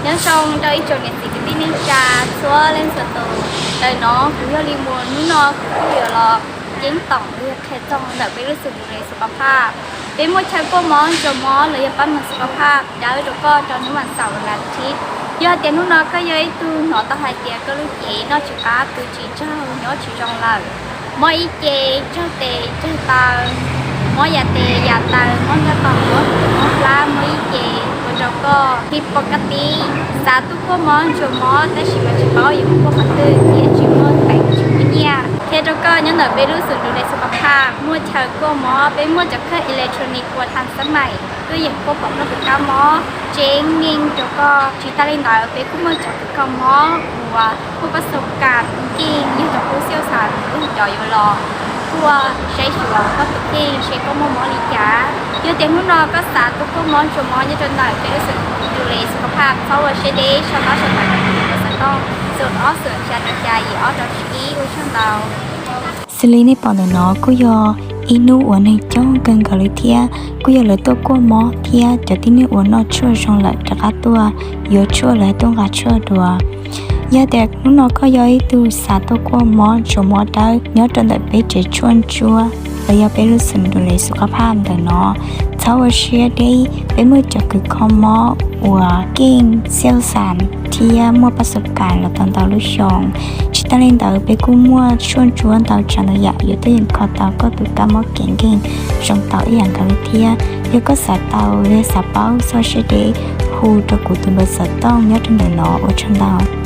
Nyob zoo rau ib tsoom niam txiv kwv tij neej tsa txhua leej txhua tus. Ntawm no kuv yog Lis Muas, hnub no kuv kuj yuav los ceeb toom los yog qhia txog ntawm peb lub xwm ntuj le xu kho phaj. Peb muaj chaw kuaj mob ntsuas mob los yog pab moog xu kho phaj dawb rau koj rau hnub vas xaum vas thiv. Yog tias hnub no koj yog ib tug hnov tau hais tias koj lub cev noj tsis qab pw tsis tsaug nyob tsis zoo lawm, mob ib ce, tsawg tes tsawg taw, mob yam tes yam taw, mob nrab tos mob tus mob hlab, mob ib ce, ua rau koj pib pom kab tib xav tuaj kuaj mob ntsuas mob tab sis mas tsis paub yuav kuaj qhov twg thiab tsis muaj peev tsis muaj nyiaj. Qhia rau koj, nyob ntawm peb lub xwm ntuj le xu kho phaj muaj chaw kuaj mob, peb muaj cov kheej electronic uas thav xab maim tuaj yeem kuaj pom koj tus kab mob tseeb meej rau koj. Tsis tas li ntawd peb kuj muaj cov kws kho mob uas kuaj pab xaus kas keej yog cov kub xiaj xas, yog cov yuav los kuaj saib xyuas koj tus kheej seb koj muaj mob li cas. Yog tias hnub no koj xav tuaj kuaj mob ntsuas mob nyob rau ntawm peb lub xwm ntuj le xu kho phaj txhob ua siab deb, sau ntawv sau ntawv rau kuv tus npawb xov tooj xoom ob xoom xya rau xya yim ob rau tsib ib. Ua tsaug ntau. Xws li nej pom ntawm no kuj yog ib hnub uas neeg coob kawg nkaus li thiab kuj yog lawv tuaj kuaj mob thiab cov tib neeg uas noj tshuaj zoo lawm rov qab tuaj yuav tshuaj los yog tuaj nqa tshuaj dua. Yog tias hnub no koj yog ib tug xav tuaj kuaj mob ntsuas mob dawb nyob rau ntawm peb tsev tshuaj ntsuab los yog peb lub xwm ntuj le xu kho phaj ntawm no, txhob ua siab deb, peb muaj cov kws kho mob uas keej xiaj xas thiab muaj pab xaus kas los tau ntau lub xyoo. Tsis tas li ntawd peb kuj muaj tshuaj ntsuab ntau tsav ntau yam yuav tuaj yeem kho tau koj tus kab mob kev nkeeg zoo tau ib yam nkaus li thiab. Yog koj xav tau los yog xav paub txhob siab deb hu rau kuv tus npawb xov tooj nyob rau ntawm no. Ua tsaug ntau.